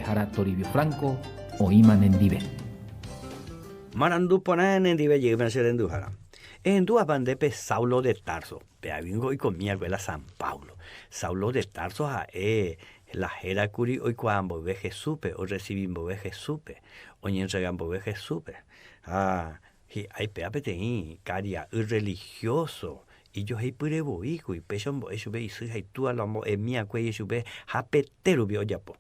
Mbo'ehára Toribio Franco oĩma nendive. Marandu porã nendive jeýma che renduhára. Ehendu ava nde pe Saulo de Tarso, pe avingo oikomi va'ekue la San Paulo. Saulo de Tarso ha'e la héra kuri oikuaa mboyve Jesúspe, orresivi mboyve Jesúspe, oñentrega mboyve Jesúspe. Ha hi'ái péva peteĩ karia'y religioso ijoheipyre voi kuri, péicha ombo'e chupe isy ha itúva la ombo'emi va'ekue chupe hapete rupi ojapo.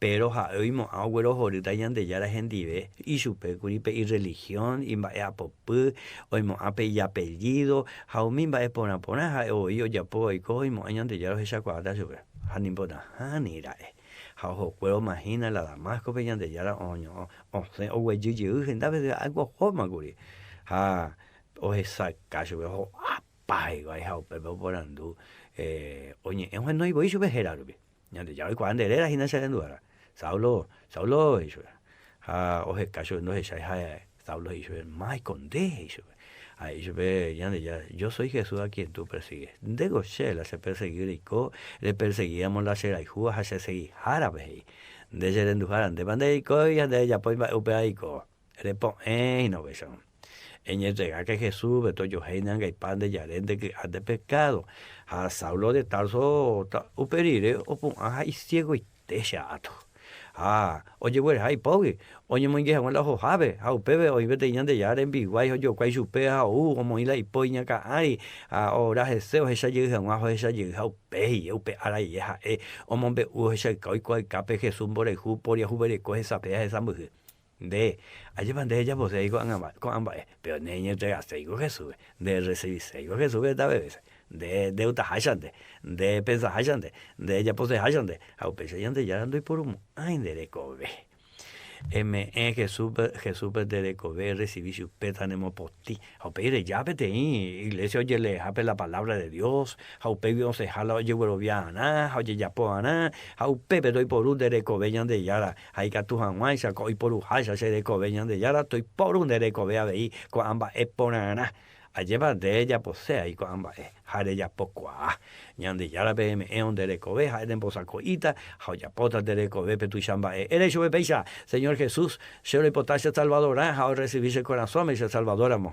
Péro ha'e oimo'ã oguerohorýta Ñandejára hendive ichupe kuri pe irrelihión, imba'e'apopy, oimo'ã pe ijapellído ha umi mba'e porã porã ha'e voi ojapo oiko oimo'ã Ñandejára ohechakuaáta chupe. Ha nimpotaháni ra'e. Ha ohokuéroma hína la Damáscope Ñandejára osẽ oguejy jey hendápe ohóma kuri. Ha ohesakã chupe ho'apa hikuái ha upépe oporandu oñe'ẽ ohenói voi chupe héra rupi. Ñandejára oikuaa nde réra hína che renduhára. Saulo, Saulo, he'i chupe. Ha oheka chupe ndohechái ha Saulo he'i chupe, Máiko nde, he'i chupe. Ha he'i chupe Ñandejára, Yo soy Jesús a quien tú persigues. Ndéko che la chepersegui reiko, reperseguíramo la cherayhúva ha chesegihárape, he'i. Nde che renduhára, ndépa ndereikói ha nderejapói mba'e upéva reiko. Repo'ẽ hína upéicharõ. Eñentregáke Jesúspe, tojohéi ne angaipa nde jare nde ky'a nde pekádo. Ha Saulo de Tarso upe rire opu'ã ha isiegoite che atu. Ha ojegueraha ipógui, oñemoinge hag̃ua la ohohápe, ha upépe oĩ peteĩ Ñandejára rembiguái ojokuái chupe ha ou omoĩ la ipo iñakã ári ha ora hese ohecha jey hag̃ua ohecha jey ha upéi, upe ára rire ha'e omombe'u ohechauka oikuaauka pe Jesús mborayhu poriahuvereko hesape ha hesãmbyhy. Nde, ajépa nde ejaposéi ko'ã mba'e, péro neñentregaséiko Jesúspe, nderresiviséiko Jesúspe hetave vése, nde ndegustaháichante, nde epensaháichante, nde ejaposeháichante, ha upéicha Ñandejára ndoiporumo'ãi nde rekove. Eme'ẽ Jesúspe, Jesúspe nde rekove erresivi chupe tanemopotĩ. Ha upéi reja peteĩ iglésia ojeleehápe la palávra de Dios, ha upégui osẽha la ojeguerovia'arã ha ojejapo'arã, ha upépe toiporu nde rekove Ñandejára, Ha ikatu hag̃uáicha ko oiporuháicha che rekove Ñandejára, toiporu nde rekove avei ko'ã mba'e porãrã. Ajépa nde ejapose ai ko'ã mba'e, ha rejapokuaa. Ñandejárape eme'ẽvo nde rekove, ha'e nembosako'íta ha ojapóta nde rekovépe tuicha mba'e. Ere chupe péicha, Señor Jesús, che roipota che Salvadorã ha orresivi che korasõme che Salvador ramo.